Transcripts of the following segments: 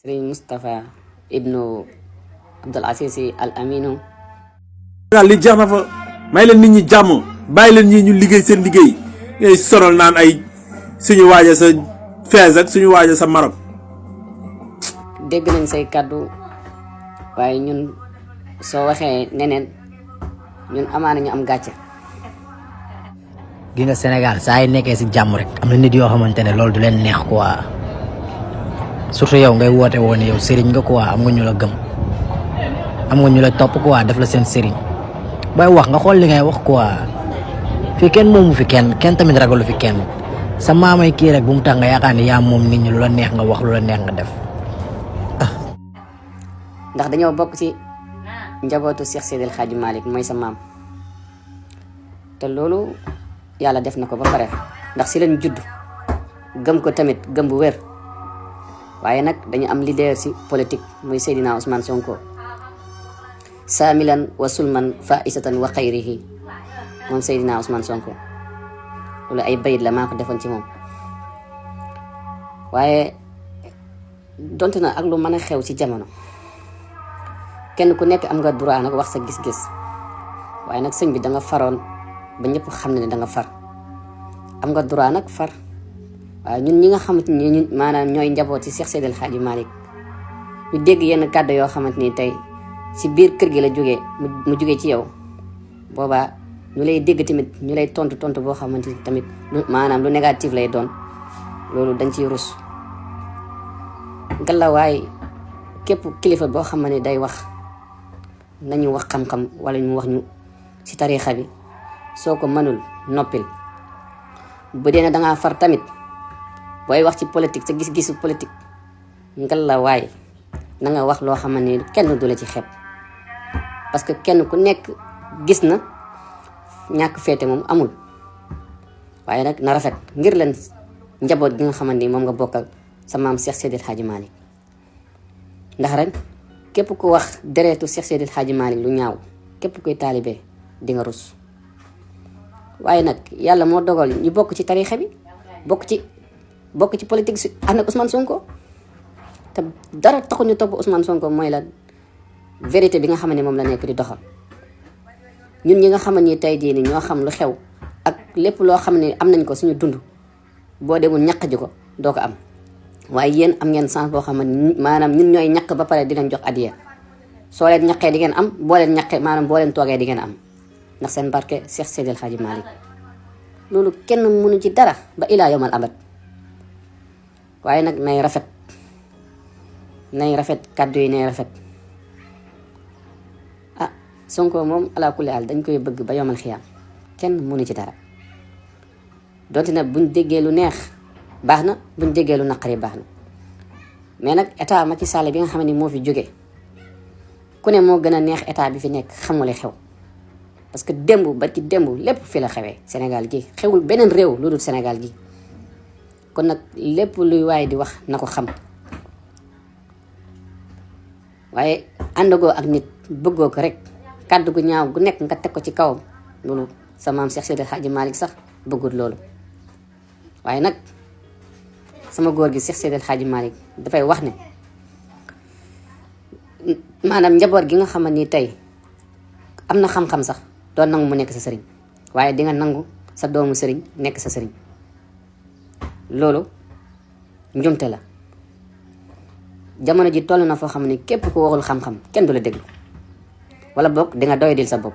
Serigne Moustapha ibnu Abdul Aziz Al Aminu. li jeex na fa may leen nit ñi jàmm bàyyi leen ñi ñu liggéey seen liggéey ngay sonal naan ay suñu waaja sa Fès ak suñu waaja sa Maroc. dégg nañ say kaddu waaye ñun soo waxee neneen ñun amaana ñu am gàcce. gi nga Sénégal saa yi nekkee si jàmm rek am na nit yoo xamante ne loolu du leen neex quoi surtout yow ngay woote woon yow sëriñ nga quoi am nga ñu la gëm am nga ñu la topp quoi def la seen sëriñ bay wax nga xool li ngay wax quoi fii kenn moomu fi kenn tamit ragalu fi kenn sa maamay kii rek bu mu tax nga yaakaar ni yaa moom nit ñi lu la neex nga wax lu la neex nga def. ndax dañoo bokk ci njabootu Cheikh Seydil Hadji Malick mooy sa maam te loolu yàlla def na ko ba pare ndax si lañ judd gëm ko tamit gëm bu wér waaye nag dañu am leader si politique muy Seydina Ousmane Sonko saamilan wa sulman faisatan wa xayrihi moom Seydina Ousmane Sonko loolu ay bayit la maa ko defoon ci moom waaye donte na ak lu mën a xew ci jamono kenn ku nekk am nga droit nag wax sa gis-gis waaye nag sëñ bi da nga faroon ba ñëpp xam ne da nga far am nga droit nag far waaye ñun ñi nga xamante ni ñun maanaam ñooy njaboot ci Cheikh Seydil Hadji Malick ñu dégg yenn kàddu yoo xamante ni tey ci biir kër gi la jógee mu jógee ci yow boobaa ñu lay dégg tamit ñu lay tontu boo xamante ni tamit maanaam lu négatif lay doon loolu dañ ciy rus ngallaawaay képp kilifa boo xam ne day wax nañu wax xam-xam wala ñu wax ñu ci tariixa bi soo ko mënul noppil bu dee ne dangaa far tamit booy wax ci politique sa gis-gisu politique ngallaawaay na nga wax loo xam ne kenn du la ci xeeb parce que kenn ku nekk gis na ñàkk féete moom amul waaye nag na rafet ngir leen njaboot gi nga xamante ni moom nga bokkal sa maam Cheikh Seydil Hadji Malick ndax ren képp ku wax deretu Cheikh Seydil Hadji Malick lu ñaaw képp kuy taalibe di nga rus waaye nag yàlla moo dogal ñu bokk ci tariixa bi bokk ci politique si ànd ak Ousmane Sonko te dara taxu ñu topp Ousmane Sonko mooy la vérité bi nga xam ne moom la nekk di doxal ñun ñi nga xam ne tey jii ni ñoo xam lu xew ak lépp loo xam ne am nañ ko suñu dund boo demul ñaq ji ko doo ko am waaye yéen am ngeen chance boo xam ne maanaam ñun ñooy ñaq ba pare di leen jox adiya soo leen ñaqee di ngeen am boo leen ñaqee maanaam boo leen toogee di ngeen am ndax seen barke Cheikh Seydil Hadji Malick loolu kenn mënu ci dara ba ilaa yawmal abad waaye nag nay rafet kàddu yi nay rafet ah Sonko moom ala kulli haal dañ koy bëgg ba yawmal xiyaam kenn mënu ci dara donte nag buñ déggee lu neex baax na buñ déggee lu naqari baax na mais nag état Macky Sall bi nga xam ne moo fi jóge ku ne moo gën a neex état bi fi nekk xamule xew parce que démb ba ci démb lépp fi la xewee Sénégal gi xewul beneen réew lu dul Sénégal gi kon nag lépp luy waaye di wax na ko xam waaye àndagoo ak nit bëggoo ko rek kàddu gu ñaaw gu nekk nga teg ko ci kawam loolu sa maam Cheikh Seydil Hadji Malick sax bëggul loolu waaye nag sama góor gi Cheikh Seydil Hadji Malick dafay wax ne maanaam njaboot gi nga xamante ni tey am na xam-xam sax doon nangu mu nekk sa sëriñ waaye di nga nangu sa doomu sëriñ nekk sa sëriñ loolu njumte la jamono ji toll na foo xam ne képp ku waxul xam-xam kenn du la déglu wala boog di nga doy dil sa bopp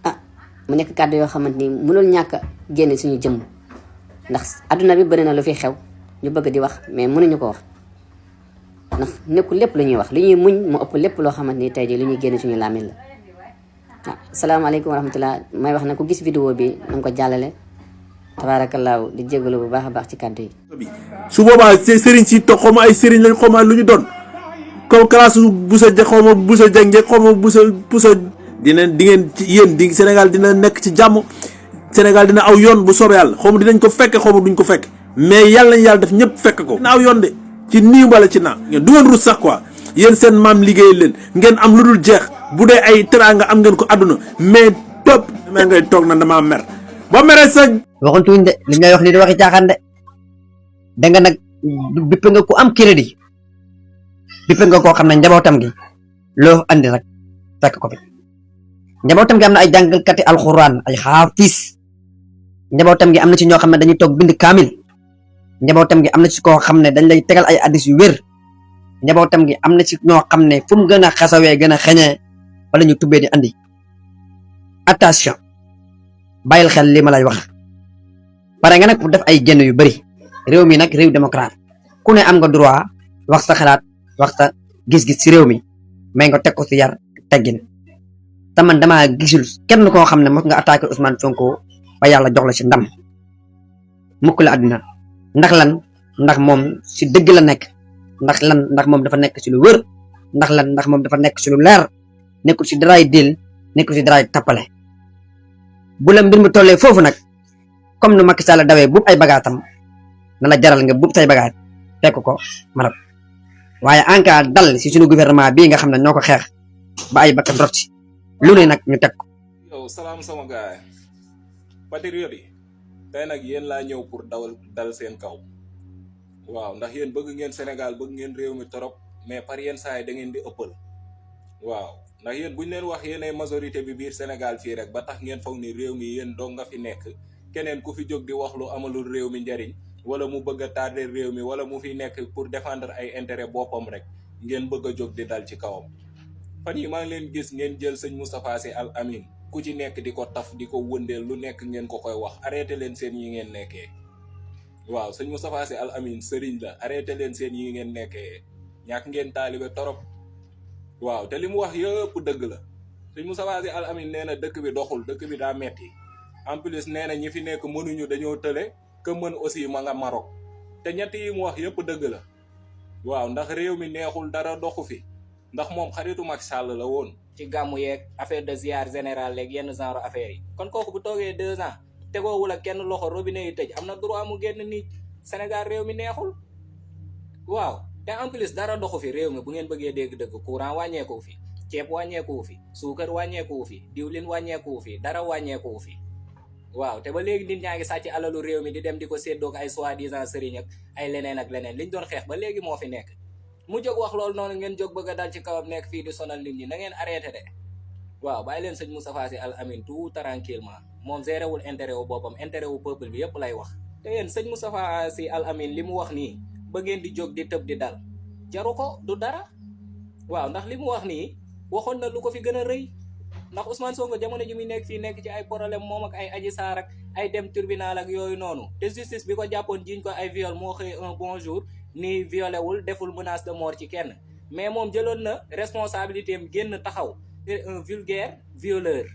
ah mu nekk kàddu yoo xamante ni mënul ñàkk a génne suñu jëmm ndax adduna bi bëri na lu fi xew ñu bëgg di wax mais mënuñu ko wax ndax nekkul lépp lu ñuy wax li ñuy muñ mu ëpp lépp loo xamante ni tey jii li ñuy génne suñu làmmiñ la ah salaamaaleykum wa rahmatulah may wax na ku gis vidéo bi na nga ko jàllale tabaarakallaahu di jégalu bu baax a baax ci kàddu yi. su boobaa sëriñ si toog xaw ma ay sëriñ lañ xaw ma lu ñu doon comme classe bu sa xaw ma bu sa jàngee xaw ma bu sa di ngeen ci yéen di Sénégal dina nekk ci jàmm Sénégal dina aw yoon bu soobee yàlla xaw ma dinañ ko fekk xaw ma duñ ko fekk mais yàlla nañ yàlla def ñëpp fekk ko. dina aw yoon de ci nii wala ci naa du ngeen rus sax quoi yéen seen maam liggéey leen ngeen am lu dul jeex bu dee ay teraanga am ngeen ko àdduna mais topp mais ngay toog na damaa mer ba meree sa. waxul tuuñ de li ngay wax li di waxi caaxaan de da nga nag bippe nga ku am crédit bippe nga koo xam ne njabootam gi loo andi rek fekk ko fi njabootam gi am na ay jàngalkati alxuraan ay xaafis njabootam gi am na ci ñoo xam ne dañuy toog bind kaamil njabootam gi am na ci koo xam ne dañ lay tegal ay addis yu wér njabootam gi am na ci ñoo xam ne fu mu gën a xasawee gën a xeñee wala ñu tubbee di andi attention bàyyil xel li ma lay wax pare nga nag pour def ay génn yu bëri réew mi nag réew démocrate ku ne am nga droit wax sa xalaat wax sa gis-gis ci réew mi may nga teg ko ci yar teggin te man damaa gisul kenn koo xam ne mos nga attaqué Ousmane Sonko ba yàlla jox la ci ndam mukk la àddina ndax lan ndax moom ci dëgg la nekk ndax lan ndax moom dafa nekk ci lu wër ndax lan ndax moom dafa nekk ci lu leer nekkul ci daraay dil nekkul ci daraay tappale bu la mbir mi tollee foofu nag comme nu Macky Sall dawee buub ay bagaatam na la jaral nga buub say bagaat fekk ko Maroc waaye en cas dal ci suñu gouvernement bii nga xam ne ñoo ko xeex ba ay bakkan rot ci lu ne nag ñu teg ko. yow salaam sama gaay patriote yi tey nag yéen laa ñëw pour dal seen kaw waaw ndax yéen bëgg ngeen Sénégal bëgg ngeen réew mi torop mais par yenn saa yi da ngeen di ëppal waaw ndax yéen buñ leen wax yéenay majorité bi biir Sénégal fii rek ba tax ngeen foog ni réew mi yéen dong nga fi nekk keneen ku fi jóg di wax lu amalul réew mi njariñ wala mu bëgg a tardé réew mi wala mu fi nekk pour défendre ay intérêt boppam rek ngeen bëgg a jóg di dal ci kawam fan yi maa ngi leen gis ngeen jël sëñ Moustapha Sy Al Amine ku ci nekk di ko taf di ko wëndeel lu nekk ngeen ko koy wax arrêté leen seen yi ngeen nekkee waaw sëñ Moustapha Sy Al Amine sëriñ la arrêté leen seen yi ngeen nekkee ñàkk ngeen taalibe torop waaw te li mu wax yëpp dëgg la sëñ Moustapha Sy Al Amine nee na dëkk bi doxul dëkk bi daa metti en plus nee na ñi fi nekk mënuñu dañoo tële que mën aussi ma nga Maroc te ñett yi mu wax yëpp dëgg la waaw ndax réew mi neexul dara doxu fi ndax moom xaritu Macky Sall la woon ci gàmmu yeeg affaire de ziar général leeg yenn genre affaire yi kon kooku bu toogee 2 ans tegoowul ak kenn loxo robinet yi tëj am na droit mu génn ni Sénégal réew mi neexul waaw te en plus dara doxu fi réew mi bu ngeen bëggee dégg dëgg courant wàññeeku fi ceeb wàññeeku fi suukar wàññeeku fi diwlin wàññeeku fi dara wàññeeku fi waaw te ba léegi nit ñaa ngi sàcc alalu réew mi di dem di ko séddoo ay soi-disant sëriñ ak ay leneen ak leneen liñ doon xeex ba léegi moo fi nekk mu jóg wax loolu noonu ngeen jóg bëgg a dal ci kawam nekk fii di sonal nit ñi na ngeen arrêté de waaw bàyyi leen sëñ Moustapha Sy Al Amine tout tranquillement moom géré wul intérêt wu boppam intérêt wu peuple bi yépp lay wax te yéen sëñ Moustapha Sy Al Amine li mu wax nii ba ngeen di jóg di tëb di dal jaru ko du dara waaw ndax li mu wax nii waxoon na lu ko fi gën a rëy ndax Ousmane Sonko jamono ji muy nekk fii nekk ci ay problème moom ak ay Adji Sarr ak ay dem tribunal ak yooyu noonu te justice bi ko jàppoon jiñ ko ay viol moo xëy un bon jour ni violé wul deful menace de mort ci kenn mais moom jëloon na responsabilité am génn taxaw un vulgaire violeur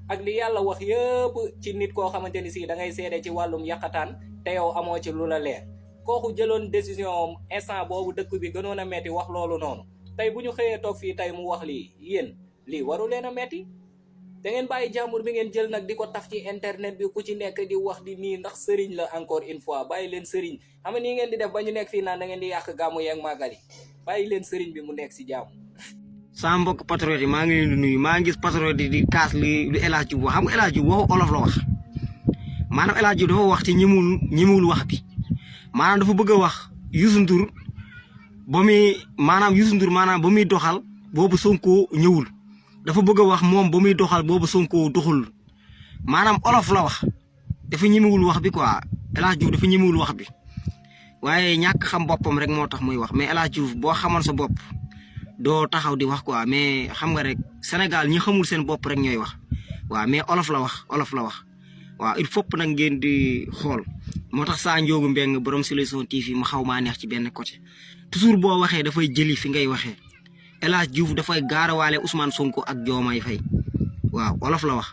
ak li yàlla wax yëpp ci nit koo xamante ni si da ngay seede ci wàllum yàqataan te yow amoo ci lu la leer kooku jëloon décision am instant boobu dëkk bi gënoon a metti wax loolu noonu tey bu ñu xëyee toog fii tey mu wax lii yéen lii waru leen a metti da ngeen bàyyi jàmbur bi ngeen jël nag di ko taf ci internet bi ku ci nekk di wax di nii ndax sëriñ la encore une fois bàyyi leen sëriñ xam nga nii ngeen di def ba ñu nekk fii naan da ngeen di yàq gàmmu yeeg màggal yi bàyyi leen sëriñ bi mu nekk si jàmm. sama mbokk patriote yi maa ngi leen di nuyu maa ngi gis patriote yi di kaas li El Hadj Diouf wax xam nga El Hadj Diouf waxu olof la wax maanaam El Hadj Diouf dafa wax ci ñemewul wax bi maanaam dafa bëgg a wax Youssou Ndour ba muy doxal boobu Sonko ñëwul. dafa bëgg a wax moom ba muy doxal boobu Sonko doxul maanaam olof la wax dafa ñemewul wax bi quoi El Hadj Diouf dafa ñemewul wax bi waaye ñàkk xam boppam rek moo tax muy wax mais El Hadj Diouf boo xamoon sa bopp doo taxaw di wax quoi mais xam nga rek Sénégal ñi xamul seen bopp rek ñooy wax waaw mais olof la wax waaw il faut nag ngeen di xool moo tax saa Ndiogou Mbengue borom Solution TV ma xaw maa neex ci benn côté toujours boo waxee dafay jëli fi ngay waxee. El Hadj Diouf dafay gaarawaale Ousmane Sonko ak Diomaye Faye waaw olof la wax